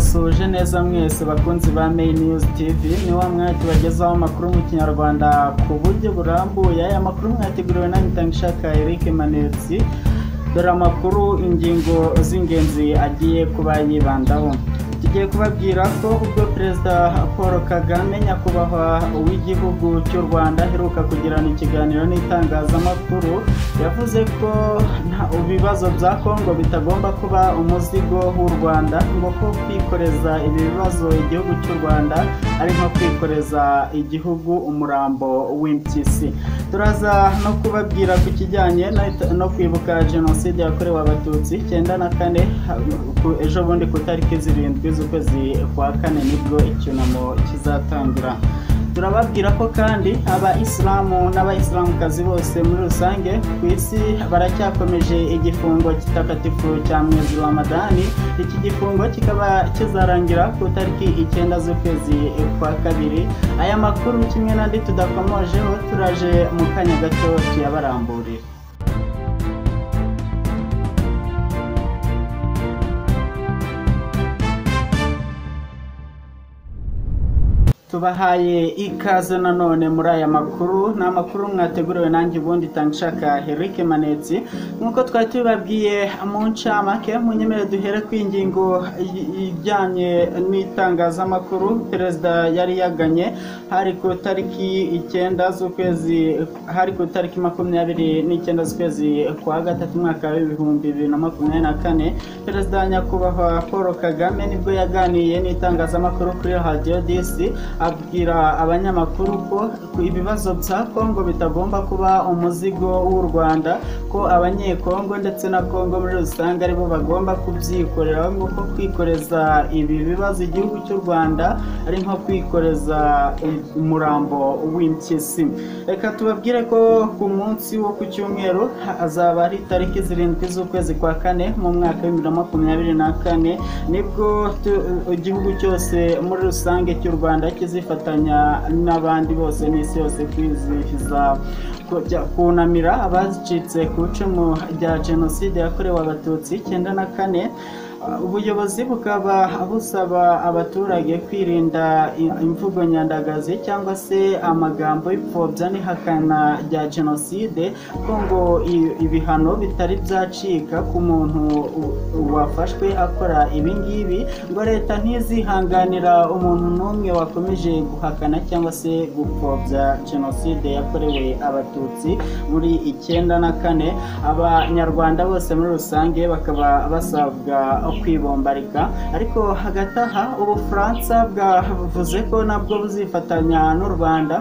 Ndabasuhuje neza mwese bakunzi ba Main News TV. Ni wa mwanya tubagezaho amakuru mu Kinyarwanda ku buryo burambuye. Aya makuru mwateguriwe na Nitangishaka Eric Manetsi. Dore amakuru ingingo z'ingenzi agiye kuba yibandaho. Tugiye kubabwira ko ubwo Perezida Paul Kagame nyakubahwa w'igihugu cy'u Rwanda aheruka kugirana ikiganiro n'itangazamakuru, yavuze ko ibibazo bya Kongo bitagomba kuba umuzigo w'u Rwanda, ngo ko kwikoreza ibi bibazo igihugu cy'u Rwanda ari nko kwikoreza igihugu umurambo w'impyisi. Turaza no kubabwira ku kijyanye no kwibuka Jenoside yakorewe Abatutsi 94 ejo bundi ku tariki 7 z'ukwezi kwa kane nibwo icyunamo kizatangira. Turababwira ko kandi abayisilamu n'abayisilamukazi bose muri rusange ku isi baracyakomeje igifungo kitakatifu cya mwezi Ramadani. Iki gifungo kikaba kizarangira ku tariki 9 z'ukwezi kwa kabiri. Aya makuru kimwe n'andi tudakomojeho turaje mu kanya gato tuyabaramburira. Tubahaye ikaze nanone muri aya makuru. Ni amakuru mwateguriwe nanjye ubundi Tangishaka Eric Manetsi. Nk'uko twari tubabwiye mu ncamake, munyemere duhere ku ingingo ijyanye n'itangazamakuru Perezida yari yaganye. Hari ku tariki 9 z'ukwezi, hari ku tariki 29 z'ukwezi kwa gatatu mwaka w'ibihumbi 2024, Perezida nyakubahwa Paul Kagame nibwo yaganiye n'itangazamakuru kuri Radio DC, abwira abanyamakuru ko ibibazo bya Kongo bitagomba kuba umuzigo w'u Rwanda, ko abanyekongo ndetse na Kongo muri rusange aribo bagomba kubyikorera, ngo ko kwikoreza ibi bibazo igihugu cy'u Rwanda ari nko kwikoreza umurambo w'impyisi. Reka tubabwire ko ku munsi wo ku cyumweru azaba ari tariki 7 z'ukwezi kwa kane mu mwaka wa 2024, nibwo igihugu cyose muri rusange cy'u Rwanda kizifatanya n'abandi bose n'isi yose kwizihiza kunamira abacitse ku icumu rya Jenoside yakorewe Abatutsi 94. Ubuyobozi bukaba busaba abaturage kwirinda imvugo nyandagazi cyangwa se amagambo y'ipfobya n'ihakana rya Jenoside, ko ngo ibihano bitari byacika ku muntu wafashwe akora ibi ngibi, ngo leta ntizihanganira umuntu n'umwe wakomeje guhakana cyangwa se gupfobya Jenoside yakorewe Abatutsi muri 94. Abanyarwanda bose muri rusange bakaba basabwa kwibombarika. Ariko hagati aha Ubufaransa bwavuze ko nabwo buzifatanya n'u Rwanda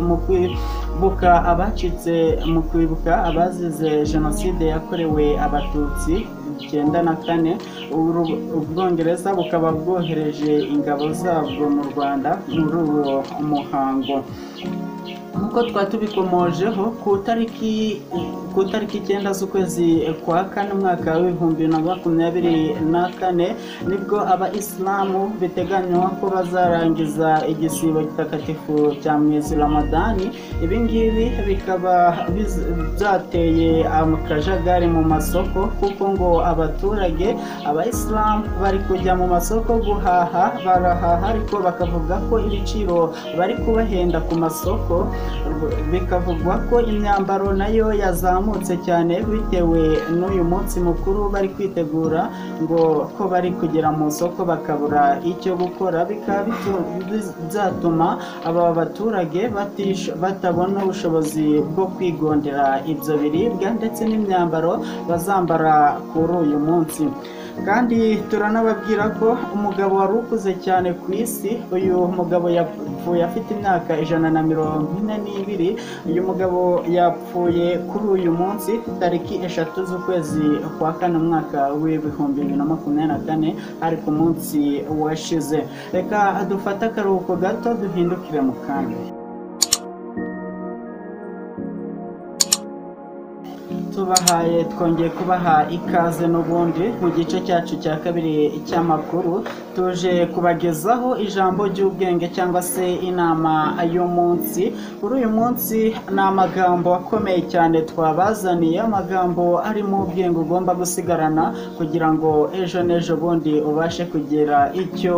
mu kwibuka abacitse, mu kwibuka abazize Jenoside yakorewe Abatutsi 94. Ubwongereza bukaba bwohereje ingabo zabwo mu Rwanda muri uwo muhango. Nkuko twari tubikomojeho ku tariki 9 z'ukwezi kwa kane umwaka w'ibihumbi 2024, nibwo abayisilamu biteganywa ko bazarangiza igisibo kitakatifu cya mwezi Ramadani. Ibi ngibi bikaba byateye akajagari mu masoko, kuko ngo abaturage abayisilamu bari kujya mu masoko guhaha, barahaha ariko bakavuga ko ibiciro bari kubahenda ku masoko. Bikavugwa ko imyambaro nayo yazamutse cyane bitewe n'uyu munsi mukuru bari kwitegura, ngo ko bari kugera mu soko bakabura icyo gukora, bikaba byatuma aba baturage batabona ubushobozi bwo kwigondera ibyo biribwa ndetse n'imyambaro bazambara kuri uyu munsi. Kandi turanababwira ko umugabo wari ukuze cyane ku isi, uyu mugabo yapfuye afite imyaka 142. Uyu mugabo yapfuye kuri uyu munsi tariki 3 z'ukwezi kwa kane umwaka w'ibihumbi 2024, ari ku munsi washize. Reka dufate akaruhuko gato duhindukire mu kanya. Tubahaye, twongeye kubaha ikaze n'ubundi mu gice cyacu cya kabiri cy'amakuru. Tuje kubagezaho ijambo ry'ubwenge cyangwa se inama y'umunsi. Kuri uyu munsi ni amagambo akomeye cyane twabazaniye, amagambo arimo ubwenge ugomba gusigarana kugira ngo ejo n'ejo bundi ubashe kugira icyo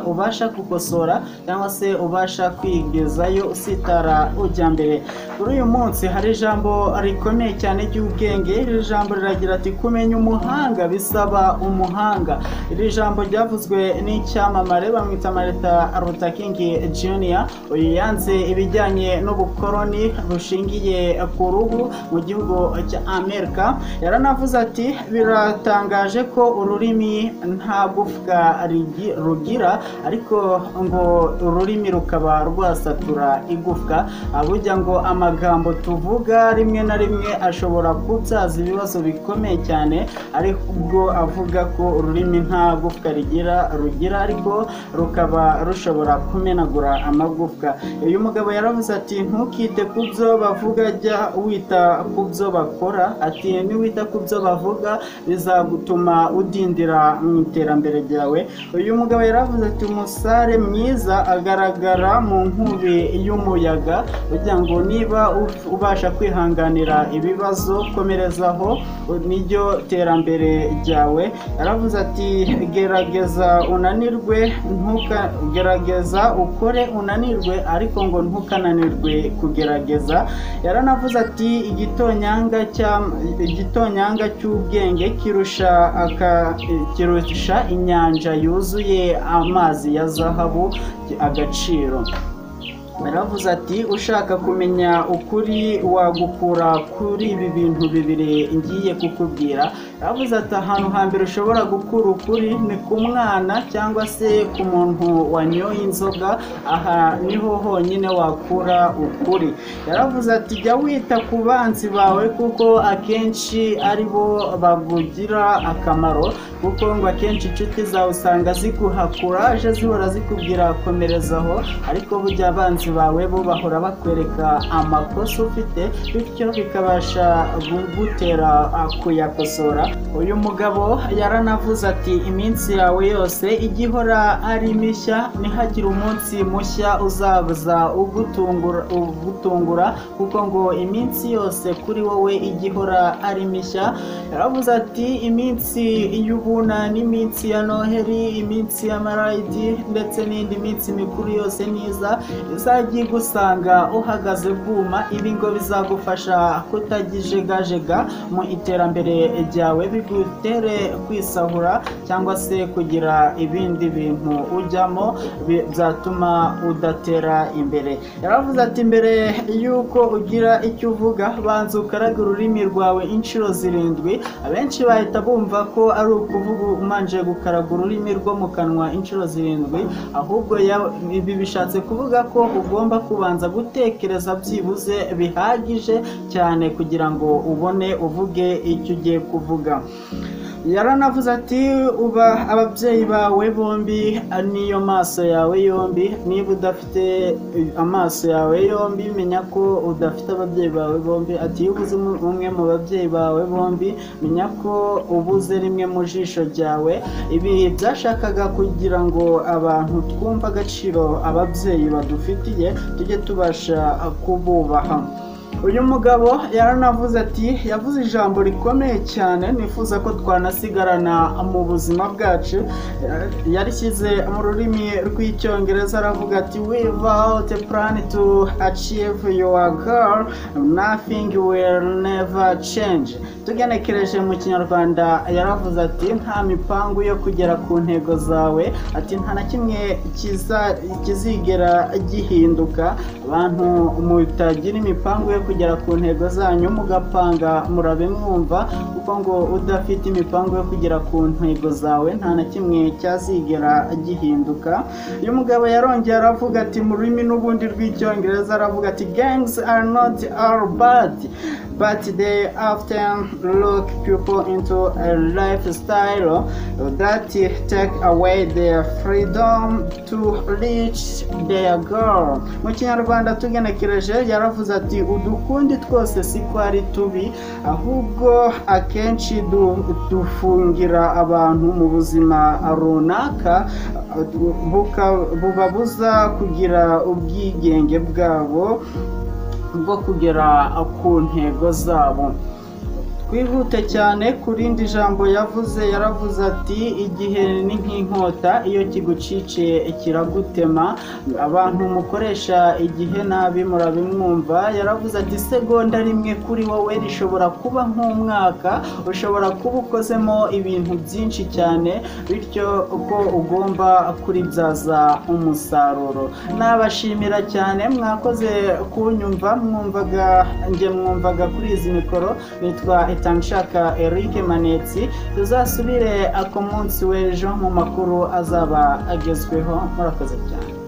ubasha gukosora cyangwa se ubasha kwigezayo usitara ujya mbere. Kuri uyu munsi hari ijambo rikomeye cyane ry'ubwenge. Iri jambo riragira ati: "Kumenya umuhanga bisaba umuhanga." Iri jambo ryavuzwe n'icyamamare bamwita Martin Luther King Jr. Uyu yanze ibijyanye n'ubukoroni bushingiye ku ruhu mu gihugu cya Amerika. Yaranavuze ati: "Biratangaje ko ururimi nta gufwa rugira, ariko ngo ururimi rukaba rwasatura igufwa." Burya ngo amagambo tuvuga rimwe na rimwe ashobora kubyaza ibibazo bikomeye cyane, aribwo avuga ko ururimi nta gufwa rugira, ariko rukaba rushobora kumenagura amagufwa. Uyu mugabo yaravuze ati: "Ntukite ku byo bavuga, jya wita ku byo bakora." Ati: "Niwita ku byo bavuga bizagutuma udindira mu iterambere ryawe." Uyu mugabo yaravuze ati: "Umusare mwiza agaragara mu nkubi y'umuyaga." Kugira ngo niba ubasha kwihanganira ibibazo, komerezaho, niryo terambere ryawe. Yaravuze ati: "Gerageza unanirwe, ntuka gerageza ukore unanirwe, ariko ngo ntukananirwe kugerageza." Yaranavuze ati: "Igitonyanga cy'ubwenge kirusha inyanja yuzuye amazi ya zahabu agaciro." Yaravuze ati: "Ushaka kumenya ukuri wagukura kuri ibi bintu bibiri ngiye kukubwira." Yaravuze ati: "Ahantu hambere ushobora gukura ukuri ni ku mwana cyangwa se ku muntu wanyoye inzoga, aha niho honyine wakura ukuri." Yaravuze ati: "Jya wita ku banzi bawe kuko akenshi ari bo bakugira akamaro," kuko ngo akenshi inshuti zawe usanga ziguha kuraje, zihora zikubwira komerezaho, ariko burya abanzi bawe bo bahora bakwereka amakosa ufite, bityo bikabasha kugutera kuyakosora. Uyu mugabo yaranavuze ati: "Iminsi yawe yose ijya ihora ari mishya, ntihagire umunsi mushya uzaza ugutungura, kuko ngo iminsi yose kuri wowe ijya ihora ari mishya." Yaravuze ati: "Iminsi y'ubunani, iminsi ya Noheri, iminsi y'amarayidi ndetse n'indi minsi mikuru yose niza, izajya igusanga uhagaze bwuma." Ibi ngo bizagufasha kutajegajega mu iterambere ryawe, bigutere kwisahura cyangwa se kugira ibindi bintu ujyamo byatuma udatera imbere. Yaravuze ati: "Mbere y'uko ugira icyo uvuga, banza ukarage ururimi rwawe inshuro zirindwi." Abenshi bahita bumva ko ari ukuvuga umanje gukaraga ururimi rwo mu kanwa inshuro zirindwi, ahubwo ibi bishatse kuvuga ko ugomba kubanza gutekereza byibuze bihagije cyane kugira ngo ubone uvuge icyo ugiye kuvuga. Yaranavuze ati: "Uba ababyeyi bawe bombi niyo maso yawe yombi. Niba udafite amaso yawe yombi, menya ko udafite ababyeyi bawe bombi." Ati: "Iyo ubuze umwe mu babyeyi bawe bombi, menya ko ubuze rimwe mu jisho ryawe." Ibi byashakaga kugira ngo abantu twumve agaciro ababyeyi badufitiye, tujye tubasha kububaha. Uyu mugabo yaranavuze ati, yavuze ijambo rikomeye cyane nifuza ko twanasigarana mu buzima bwacu. Yarishyize mu rurimi rw'Icyongereza, aravuga ati: "Without a plan to achieve your goal, nothing will never change." Tugenekereje mu Kinyarwanda, yaravuze ati: "Nta mipangu yo kugera ku ntego zawe," ati, "nta na kimwe kizigera gihinduka." Abantu mutagira imipangu yo kugera ku ntego zanyu, mugapanga, murabe mwumva, kuko ngo udafite imipangu yo kugera ku ntego zawe, nta na kimwe cyazigera gihinduka. Uyu mugabo yarongeye aravuga ati, mu rurimi n'ubundi rw'Icyongereza, aravuga ati: "Gangs are not all bad." But they often lock people into a lifestyle that take away their freedom to reach their goal. Mu Kinyarwanda tugenekereje, yaravuze ati: "Udukundi twose siko ari tubi, ahubwo akenshi dufungira abantu mu buzima runaka bubabuza kugira ubwigenge bwabo bwo kugera ku ntego zabo." Twihute cyane ku rindi jambo yavuze. Yaravuze ati: "Igihe ni nk'inkota, iyo kiguciciye kiragutema." Abantu mukoresha igihe nabi murabimwumva. Yaravuze ati: "Isegonda rimwe kuri wowe rishobora kuba nk'umwaka, ushobora kuba ukozemo ibintu byinshi cyane, bityo ko ugomba kuribyaza umusaruro." Nabashimira cyane, mwakoze kunyumva. Mwumvaga njye, mwumvaga kuri izi mikoro, nitwa Itangishaka Eric Manetsi. Tuzasubire ako munsi w'ejo mu makuru azaba agezweho. Murakoze cyane.